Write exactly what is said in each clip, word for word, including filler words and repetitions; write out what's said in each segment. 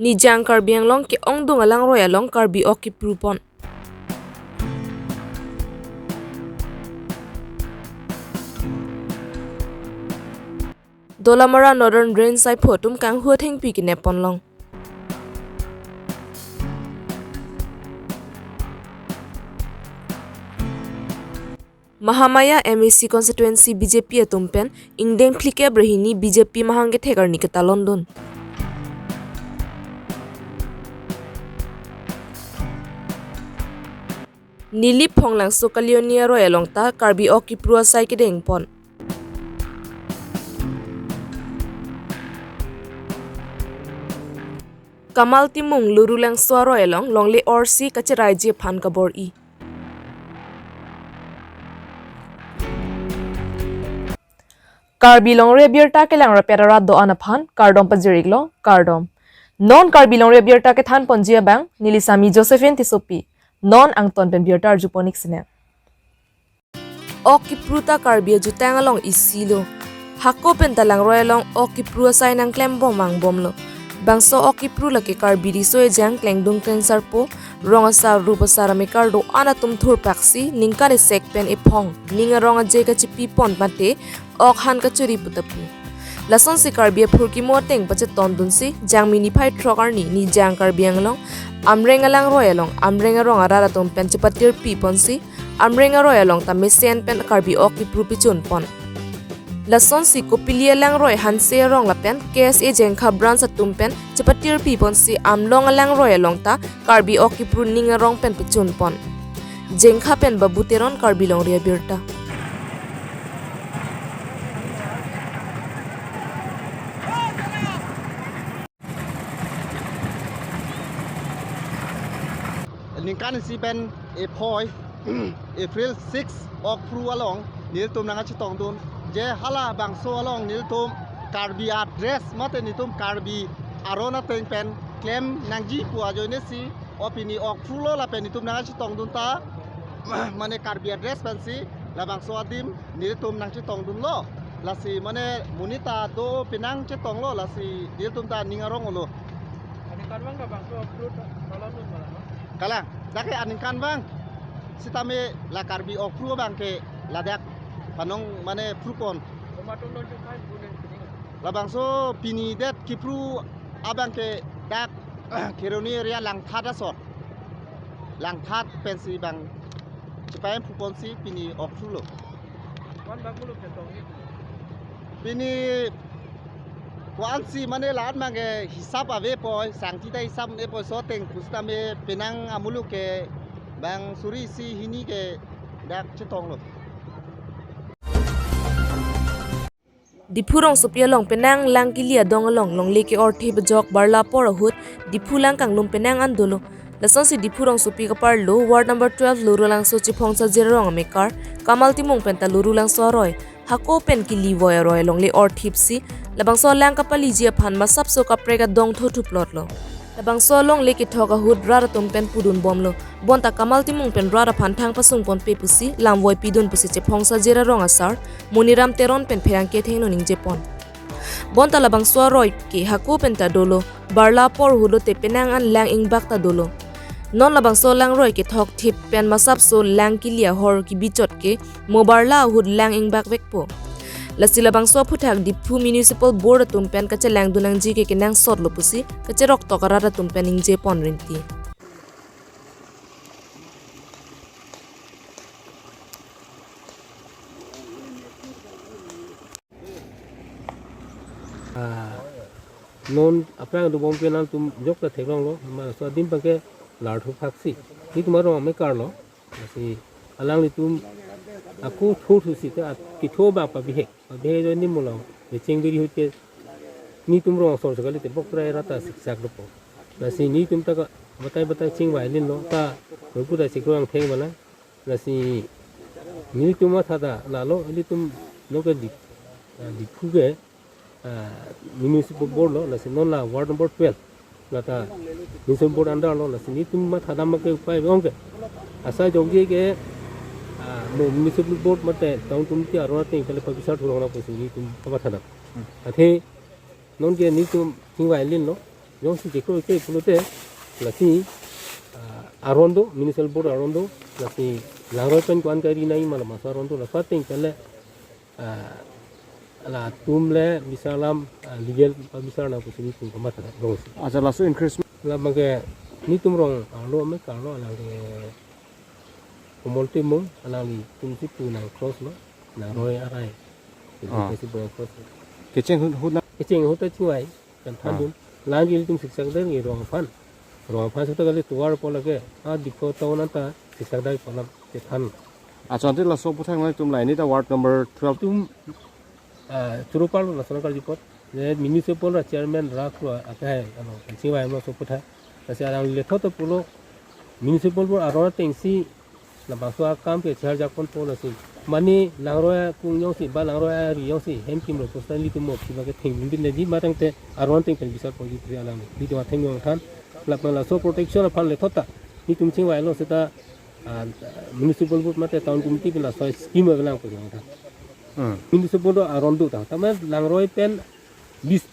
Nijang Karbi Anglong ke-ongdung alangroi along Karbi ok kipru pon. Dolamara Northern Range saipho atum kanghu athengpi kenep ponlong. Mahamaya M A C constituency B J P atum pen ingdeng phlikep rehini B J P mahang kethek arni ketalondun. Nilip Phonglangso Kalioni aroi along ta Karbi ok kipru asai kedeng pon. Kamal Timung Lurulangso aroi along longle orsi kacheraiji aphan kabor-i. Karbi Longri Abirta kelang rapet arat do-an aphan kardom pajir-iklo, kardom. Non Karbi Longri Abirta kethan ponji abang, neli Sami Josephine Tissopi. Non angton pen birta arju pon-ik sinang. Ok kipru ta Karbi ajutang along isi lo. Hako pen ta langroi along ok kipru asai nangklem bom angbomlo. Bangso ok kipru lake Karbi riso ejang klengdun klengsarpo, rong asar rup asar amekar do-an atum thurpaksi ningkan esek pen ephong ning arong aje kachipi pon mate ok han kachori pu ta pu. Lasonsi Karbi aphurkimo ateng pachetondunsi Jangmi niphai throk arni Nijang Karbi Anglong Amreng alangroi along Amreng arong arat atum pen chepatirpi ponsi Amreng aroi along ta mesen pen Karbi ok kipru pichun pon. Lasonsi Kopili alangroi Hanse arong lapen K S A Jengkha branch atum pen chepatirpi ponsi Amlong alangroi along ta Karbi ok kipru ning arong pen pichun pon. Jengkha pen Babu Teron, Karbi Longri Abirta. Ningkan isi pen ephoi April six ok kipru along nelitum nangkachetongdun je halabangso along nelitum Karbi adress mate nelitum Karbi aron ateng pen klem nangji pu ajoinesi o pini ok kipru lo lapen nelitum nangkachetongdun ta mane Karbi adress pensi labangso adim nelitum nangchetongdunlo. Lasi mane monit ta do penang chetonglo, lasi nelitum ta ning arong-olo. Aningkanvang ta bangso ok kipru ta talondun malah, no? Kalang, dak ke aningkanvang. Sitame la Karbi ok kipru abang ke ladak panong mane kipru pon. Komat atum non chepai pu den pini? Labangso pini det kipru abang ke dak Kheroni area Langthat asor. Langthat pensi bang chepai pu ponsi pini ok kipru lo. Ko-an bak muluk chetong-ik? Pini ko-ansi mane la-an abang ke hisap avepoi, sangti ta hisap avepoi, so ateng pusitame penang amuluk ke bang suri isi hini ke dak chetonglo. Diphu rongsopi along penang lang kili adong along longle ke-orthip ajok barla apor ahut Diphu lang kanglum penang an dolo. Lasonsi Diphu rongsopi kaparlo ward number twelve Lurulangso Chephong Sajir arong amekar Kamal Timung penta Lurulangso aroi hako pen kili voi aroi longle orthipsi labangso alang kapaliji aphan masapso kaprek adong tho thuplotlo. Labangso alongle kethok ahut rat atum pen pudun bomlo. Bonta Kamal Timung pen rat aphan thang pasung ponpe pusi lam voipidun pusi Chephong Sajir arong asar Moniram Teron pen pherangke thengno ningje pon. Bonta labangso aroi ke hako penta dolo, barla apor ahut lote penang an lang ingbak ta dolo. Non labangso langroi kethok thip pen masapso lang kili ahor kibichot ke mo barla ahut lang ingbak vekpo. Lasi labangso aphuthak Diphu Municipal Board atum pen kachelangdun nangji ke kenangsotlo pusi kacheroktok arat atum pen ningje pon rinti. Ah, non aphrang do bom ke nangtum jok ta theklonglo, ma so adim abang ke lar thuphaksi. Nelitum arong amekarlo, lasi alanglitum ako thothusi ta kitho abang pabihek, pabihek ajoine mo la becheng biri ahut ke nelitum rong asor so kalite bok trai rat ta siksak dopo. Lasi nelitum ta ka batai batai chingvai linlo ta ruku ta sikro angtheng bana. Lasi nelitum mathada lalo, nelitum noke Dip-, ah, Diphu ke, ah, Municipal Board lo, lasi non la ward number twelve. Lata Municipal Board under lo, lasi nelitum mathada make upai ong ke. Asai jongje ke, ah, mo Municipal Board mate town committee aron ateng kali pabisar thurong na pusi nelitum mathada. Athe non ke nelitum chingvai linlo. Jongsi chekroike pulote, lasi, ah, aron do, municipal board aron do, lasi langroi pen ko-an kari nangji ma labangso aron do, laso ateng pen le, ah, latum le bisar alam, ah, legal pabisar nang pusi nelitum kamatha jongsi. Acha, laso encroachment. Labang ke nelitum rong arlo me karlo, alang ke Komol Timung, alanglitum si pu nang cross lo, langroi arai. Ah. Ilitum si pu nang cross lo. Kecheng ahut, ahut na? Kecheng ahut ta chingvai, kan than Ah. dun. Lake ilitum siksak dai nangji rong aphan. Rong aphan seta kali tovar po lake. Ah, Diphu town anta siksak dai po alam chethan. Acha, ante laso aputhak nangtum la ini ta ward number twelve. Tum, ah, churu palo laso nangkarju apot. Je municipal ra chairman ra kru akai, ano, chingvai mo laso aputhak. Lasi alangli lethot pulo municipal board aron atengsi labangso akam ke charjak ponpo lasi. Mane langroi akung jongsi, ba langroi ari jongsi, hem kimlo posta nelitum mo, si ba ke thengdun binji, matang te aron ateng pen bisar ponji pu alangli. Nelitum atheng jong than, lapen laso protection aphan lethot ta nelitum chingvailo seta, ah, municipal board mate town committee pen laso scheme avelang pu jong than. Hmm. Municipal board aron do ta. Tame langroi pen bis,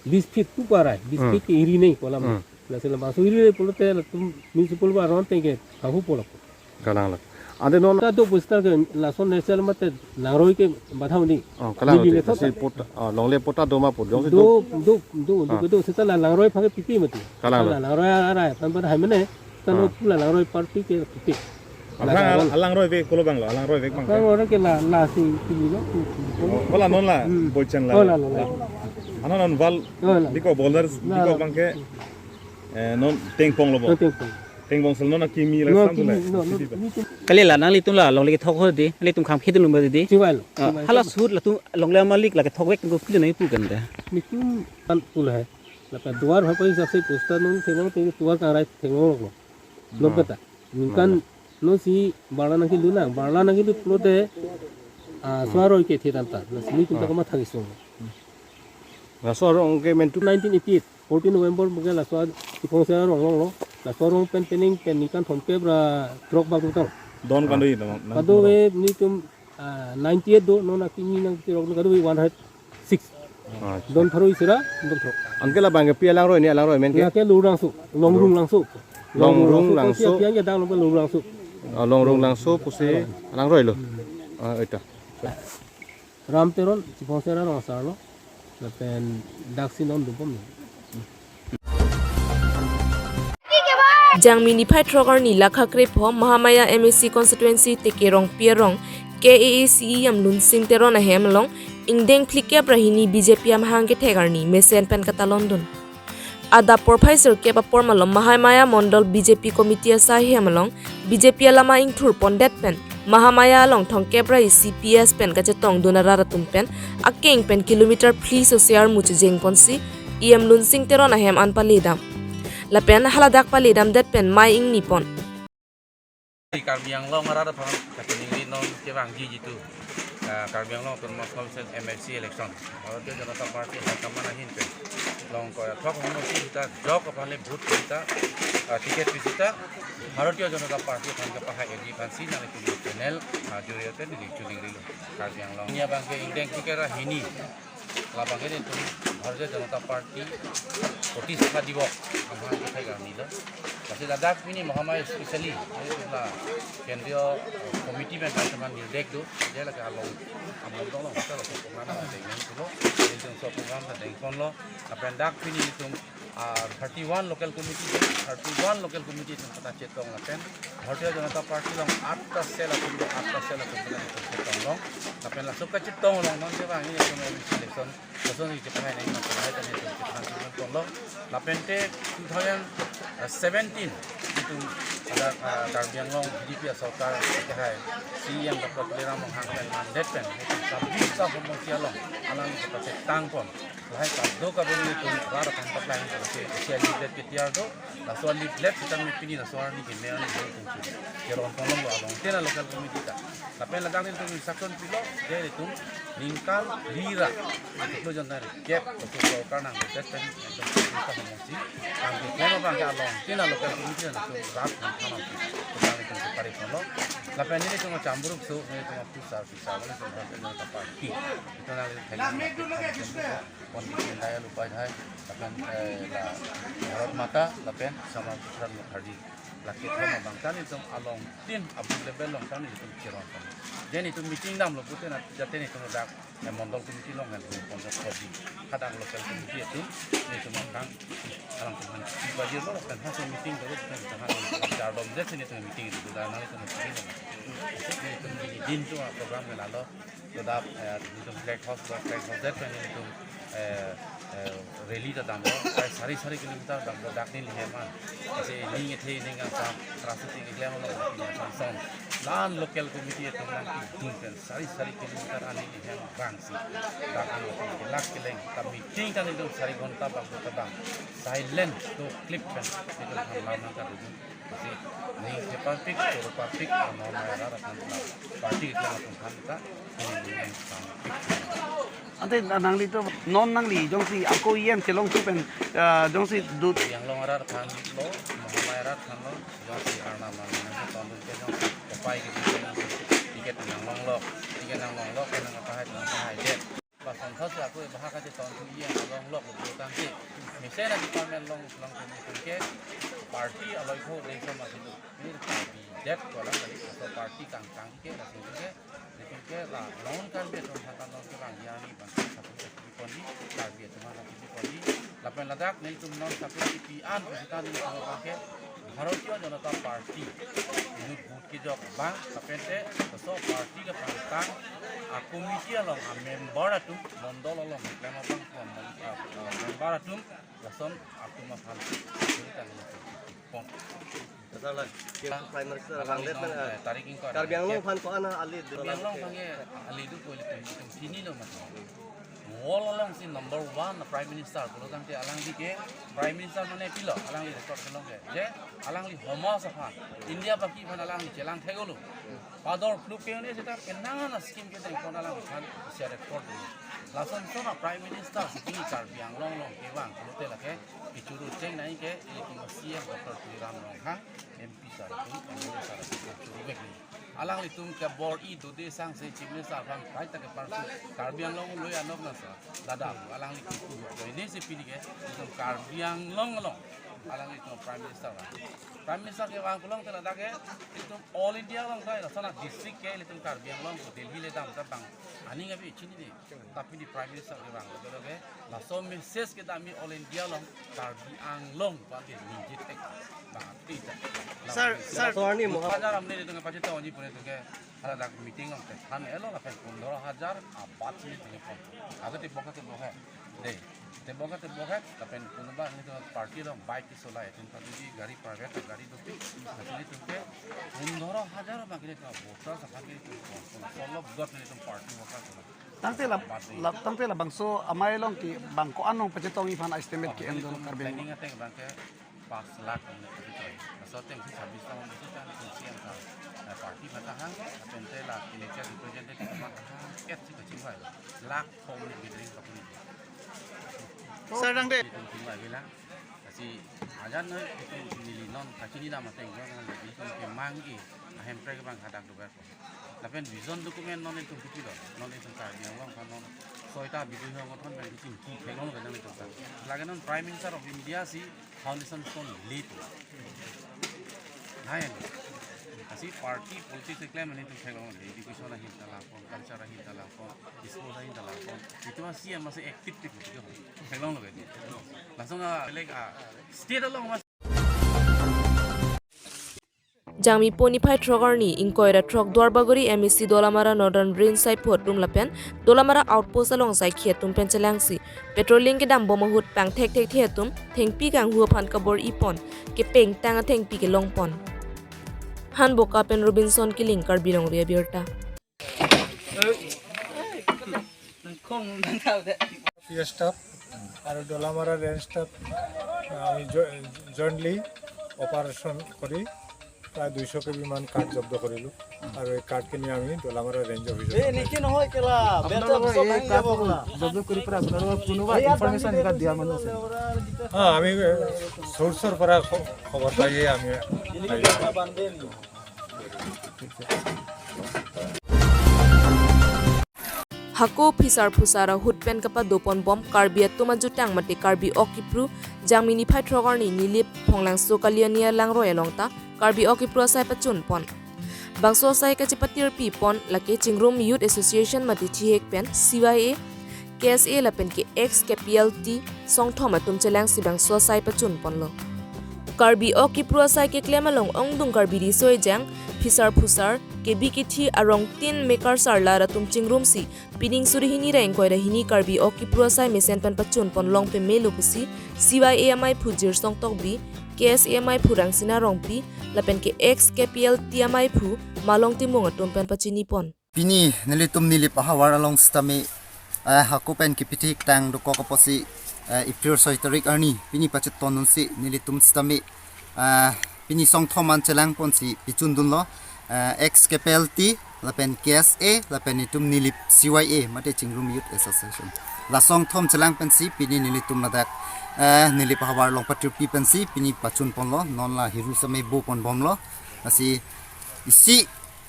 bis feet tu parai, bis Hmm. feet ke iri nangji ko alam. Hmm. Lasi labangso iri nangji pulote latum municipal board aron ateng ke hahu po lapu. Kalang lak. Ante non ta do posta ke laso national mate langroi ke batham ni. Oh, kalang Neli lak. Lethot Lasi ta. Pota, oh, longle pota do ma po jongsi do, do. Do, do, do, Ah. do, seta la langroi aphan ke pipe mati. Kalang La lak. langroi arai, pan pan hai mane, ta no Ah. pula langroi party ke pipe. Aphrang Langroi. al-, alangroi vek pulo abang lo, alangroi vek abang ke. Langroi ke la, lasi pini lo, tu, tu, tu. Oh, la non la, Hmm. boichang la. Oh, la, la, la. Ano non wall, Oh, la. diko boulders, La, diko la. abang ke, eh, non tengpong lo bo. Non tengpong. Tengpong sel non akimi la No, sam akimi, le. no, no, Sidi ba. ni tu. Kali la nanglitum la longle kethok ho di, nanglitum kham khit lum ba di. Chingvai lo, Ah, chingvai hala lo. Sut latum longle amalik la kethok vek ko pilo nangji pu kan da. Nelitum an pula hai. Lapen duar bhar pa hisap se posta non thengno te duar kangrai thengno lo. Lo Ah. peta. Ningkan Ah. non si barla nangkelu nang, barla nangkelu pulote, ah, Hmm. suaroi ke thetan ta. Lasi nelitum ta Ah. kamatha kesung. Laso arong ke mentu nineteen eighty-eight, fourteen November bangke laso Chiphongser arong longlo. Laso arong pen pening pen ningkan thomkep ra throk bak tang. Don Ah. kando i tang, nang Kado tang. we nelitum, ah, ninety-eight do, non akimi nangkerok kado we one hundred six. Ah, Don pharo isi ra, don throk. Anke labang ke pi alangroi ni, alangroi men ke? Lake Longrung Langso, Longrung Langso. Longrung Langso. Langso. Kosi apian ke dang lo Longrung Langso. Ah, Longrung Langso pusi alangroi lo. Ah, ita. Ram Teron, Chiphongser arong asar lo. Lapen daksi non dubom lo. Jangmi niphai throk arni lakha krepho Mahamaya M A C constituency Tekerong Piarong K A A C E M Lunsing Teron ahem along ingdeng phlikep ra hini B J P amahang kethek arni mesen pen katalon dun. Adap porphai sirkep apor malom Mahamaya Mondol B J P committee asai hem along B J P alama ingthur pondet pen Mahamaya along thomkep ra isi P S pen kachetong dun arat atum pen akeng pen kilometer phli sose armu chejeng ponsi E M Lunsing Teron ahem an paledam. Lapen haladak paledam det pen mei ingni pon. Karbi Anglong arat aphan kachiningri non kevangji jitu, ah, Karbi Anglong Autonomous Council M A C election, Bharatiya Janata Party High Command ahin pen long ko thok homosi sita jok aphan le vote sita, ah, ticket pi sita Bharatiya Janata Party aphan kepahai edi aphansi nangtum channel, ah, juriya pen neli chiningrilo Karbi Anglong. Ini abang ke ingdeng ticket ra hini. Labang ke nelitum Bharatiya Janata Party Pratistha Diwas amahang kethek arni lo. Lasi ladak pini Mahamaya specially, nelitum la kendriya committee pen kan teman nirdek do, dia lake along, amon tong long, kita laso program ta deng nang tulo, nelitum laso program ta deng pon lo, lapen dak pini nelitum, ah, thirty-one local committee, thirty-one local committee atum kata chetong lapen Bharatiya Janata Party along atta cell atum do, atta cell atum do nelitum chetong long. Lapen laso kachetong long non kevang nelitum M A C election, laso neli chepahai nangji ma chepahai ta nelitum chephan chephan tong long. Lapen te two thousand seventeen nelitum ada, ah, Karbi Anglong B J P asorkar kehai C E M Doctor Tuliram Ronghang pen mandet pen nelitum sabis ta homosi along alangli kepachetang pon. Lahai kado kado nelitum rat aphan paklangji lake isi leaflet ketiar do, laso leaflet sitame pini laso arni keme arni nelitum si keron pon long lo along tena local committee ta. Lapen ladak nelitum instruction pilo, je nelitum ningkan phli ra, chiklo jon tang kep, laso sorkar nangledet pen nelitum si ningkan homosi, ang keklem abang ke along tena local committee nelitum rat aphan thanam si, ladak nelitum kepari pon lo. Lapen nelitum chambur so, nelitum pusar, pusar, nelitum party, nelitum party. Ito na nelitum party, nelitum party, nelitum party, nelitum party, lapen, eh, la Bharat Mata, lapen Shyama Prasad Mukherjee. Lake thom abang ta nelitum along tin, abang level along ta nelitum chiron. Then nelitum meeting damlo pute na, jate nelitum dak eh, mondol committee along kan, pon jok kodi. Kadang local committee atum, nelitum angkang, alangtum aphan, iba jir lo, kan hasil meeting dolo, kan hasil jardom jet, nelitum meeting itu, dan nelitum meeting itu. Nelitum di din tu program ke lalo, kedap, eh, nelitum flag hoist, flag hoist jet, kan nelitum, eh, eh, rally ta damlo, sari sari kilometer damlo, dak neli hem an. Ase ning ethe ning angkang, traffic ke klem lo, ning angkang son. La-an local committee atum nangkedun pen, sari sari kilometer aning ehem vangsi. Dak an atum kelak keleng, ta meeting ta nelitum sari ghonta bang ta bang. Silent to clip pen, nelitum hamlam nangkardun. Ase ning keparpik, choro parpik, ano maya ra ra than la. Party ke klem atum than ta, neli ning parpik. Ante nanglitum non nangli jongsi ako yen chelong tu pen, ah, jongsi dut. Yang long arat than lo, Mahamaya arat than lo, jongsi arnam arnam nang ton dun ke jongsi kopai ke jongsi ticket nang long lok, ticket nang long lok, ke nang apa hai, nang apa hai jet. Ba son thos ya ko bahaka je ton tu yen long lok lo tang ke. Mesen a department long long ke ke party aloi ko de so ma situ. Ni ka bi jet ko lang lagi, so party kang kang ke la situ ke. Nelitum ke la non Karbi atum aphan ta non kevang ya ni bang sapri sapri pon di, Karbi atum aphan sapri pon di. Lapen ladak nelitum non sapri sapri an pusita nelitum abang ke Bharatiya Janata Party inut booth kejok abang, lapen te so party kepangtang a committee along a member atum, mondol along klem abang, a, a, member atum, lason atum aphan kita nelitum pon. Asal la, ke Prime Minister abang det nang, eh, tarik ingkoi. Karbi Anglong aphan ko-an ali Karbi Anglong aphan ke ali do ko ilitum, ilitum chini lo mas. World alongsi number one Prime Minister pulo tangte alangli ke Prime Minister mane pilo, alangli record kelong ke. Je alangli Hamas aphan, India baki aphan alangli chelang thek-olo. Pador phluk ke-un-e seta penang an a scheme ke dengpon alangphan isi a record. Lason son a Prime Minister si Karbi Anglong along kevang pulote lake kechuru chengnei ke ilitum C M Doctor Tuliram Ronghang, M P sir atum, M L A sir atum kechuru vek ni. Alanglitum ke bor-i dode sangse Chief Minister aphan kaita ke parsu Karbi Anglong loi anok nasa. Dada, alangli kipu. Ini si pini ke, itum Karbi Anglong along. Alanglitum Prime Minister vang. Prime Minister kevang pulote ladak ke, itum all India along kai, sana district ke, itum Karbi Anglong, Delhi le dam ta bang. Aning abi chini di. Tapi di Prime Minister kevang, betul ke? Laso message kedam-i all India along, Karbi Anglong, pake ninjit ek. Bang, tidak. Sir, sir. Hajar amne itum pachethang-iji pune itum ke, haladak meeting along te than-elo lapen pondro hajar abat si itum ke pon. Aga tebok ke tebok he. De, tebok ke tebok he, lapen konoba nelitum party along bike kesolai, itum party di gari private, gari dopik. Lapen itum ke pondro hajar abang ke itum voters aphan ke itum pon. Solok got nelitum party worker kono. Tangte la, la, tangte labangso amei along ke bang ko-an nong pachetong-i aphan estimate ke-en do Karbi Anglong. Planning ateng abang ke pas lakh ang nang kami. Laso ateng si sabis tahun itu kan kunci yang kau. Nah, party matahang, atau ente la, ini kan representative matahang, ket si kacing bai. Lakh home ni gathering kapuni. Sir, nang de. Itu kacing bai bilang. Kasi ajan no itu neli non kacini nama teng, kan, itu kemang i, ahem prek bang hadak dober. Lapen vision document non itum kipilo, non itum Karbi Anglong aphan non soita bidui hong thon pen kachingki theklong lo kadang itum ta. Lake non Prime Minister of India si foundation stone le tu. Hai, asi party politics keklem mane itum theklong lo, education ahin ta lapon, culture ahin ta lapon, sports ahin ta lapon. Itum asi ama si active tik tik theklong lo kadang. Langsung a, like, a, state along mas Jangmi pon niphai throk arni ingkoi ra throk Duarbagori M A C Dolamara Northern Range saiphu atum lapen Dolamara Outpost along saikhi atum pen chelangsi patrolling kedam bom ahut pangthek thekthe atum thengpi kanghu aphan kabor-i pon kepeng tang athengpi kelong pon. Hanboka pen Robinson Killing, Karbi Longri Abirta. P staff আৰু ডলামাৰা range staff আমি জইণ্টলি অপাৰেশ্যন কৰি প্ৰায় দুইশ কেবিমান কাঠ জব্দ কৰিলোঁ আৰু এই কাঠখিনি আমি ডলামাৰা ৰেঞ্জ অফিচত এই নিচে নহয় কেলা, আপোনালোকৰ এই কাঠ জব্দ কৰি পেলাই আপোনালোকৰ কোনোবা ইনফৰমেশ্যন এনেকুৱা দিয়া মানুহ আছে? হা, আমি চ'ৰ্চৰ পৰা খ-, খবৰ পাইয়ে আমি আহিলোঁ। Hako phisar phusar ahut pen kapado ponbom Karbi atum ajutang mate Karbi ok kipru Jangmi niphai throk arni Nilip Phonglangso Kaliani alangroi along ta Karbi ok kipru asai pachun pon. Bangso asai kachepatirpi pon lake Chingrum Youth Association mate thihek pen C Y A, K S A lapen ke ex K P L T songthom atum chelangsi bangso asai pachun ponlo. Karbi ok kipru asai keklem along ongdung Karbi riso ejang, phisar phusar, kebi kithi arong tin mekar sarlar atum chingrumsi pining suri hini ra ingkoi ra hini Karbi ok kipru asai mesen pen pachun pon long pemelo pusi C Y A amaiphu Jirsong Tokbi, K S A amaiphu Rangsina Rongpi lapen ke ex K P L T amaiphu Malong Timung atum pen pachini pon. Pini nelitum Nilip ahavar along sitame, eh, hako pen kepithik tang dokok apotsi, eh, April soi tarik arni pini pachetondunsi nelitum sitame, eh, pini songthom an chelang ponsi pichundunlo, eh, ex K P L T lapen K S A lapen itum Nilip C Y A mate Chingrum Youth Association. La songthom chelang pensi pini nelitum ladak, eh, Nilip ahavar along patirpi pensi pini pachun ponlo, non la hiru sitame bo ponbomlo. Lasi isi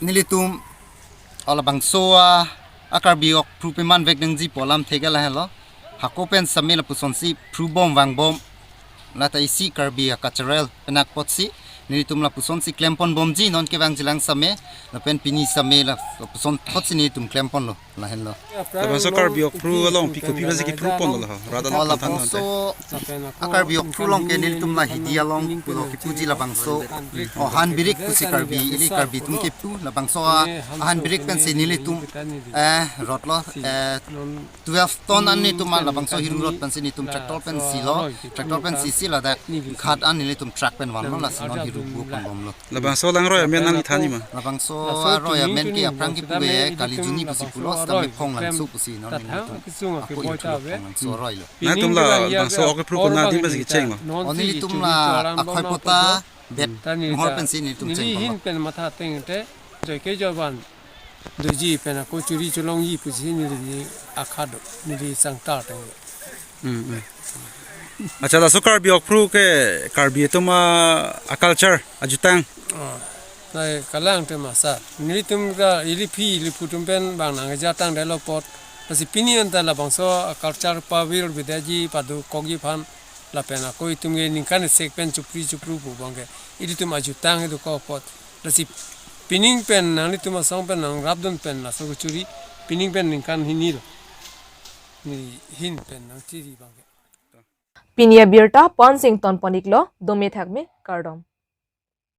nelitum halabangso a, a Karbi ok phru peman vek nangji pu alam thek lahelo. Hako pen sitame lapusonsi phrubom vangbom. Lata isi Karbi a cultural penak apotsi nelitum lapusonsi klem ponbomji non kevang jilang sitame lapen pini sitame lapuson thotsi nelitum klem ponlo lahenlo. Labangso Karbi ok phru along pi kopi basi kiphru ponlo ho? Rada Oh, la panthan labangso tante. A Karbi ok phru along ke nelitum la hidi along pulo kipuji labangso. Oh, han birik pusi Karbi, ili Karbi atum kephu labangso a, han birik pensi nelitum, eh, rotlo, eh, twelve ton an nelitum labangso hiru rot pensi nelitum tractor pensi lo, tractor pensi si ladak khat an nelitum truck pen vanlo lasi non hiru bu ponbomlo. Labangso alangroi amen nangli than-i ma? Labangso aroi amen ke aphrang kipu ke Kalijuni pusi pulo, sitame Phonglangso pusi non nelitum. Ako itu Phonglangso aroi lo. Nangtum labangso ok kipru konat adim basi kecheng ma? Oh, nelitum la akhoi pota bet hol pensi nelitum cheng hin pen matha teng te, joi ke joban doji pen ako churi cholongji pusi neli akhado, neli sangtar teng. Hmm, hmm. Acha, laso Karbi ok phru ke Karbi atum a, a culture ajutang. Ah, nai kalang te masa. Nelitum ka ili phi ili phu atum pen bang nang jatang delo apot. Lasi pini anta labangso a culture pavil bidaji pado kokji aphan lapen ako itum ke ningkan isek pen chupri chupru pu abang ke ilitum ajutang itum dokok apot. Lasi pining pen nanglitum asong pen nangrapdun pen laso kechuri pining pen ningkan hini lo. Neli hin pen nangchiri abang ke. Pini abirta pon sington pon-iklo, dome thakme, kardom.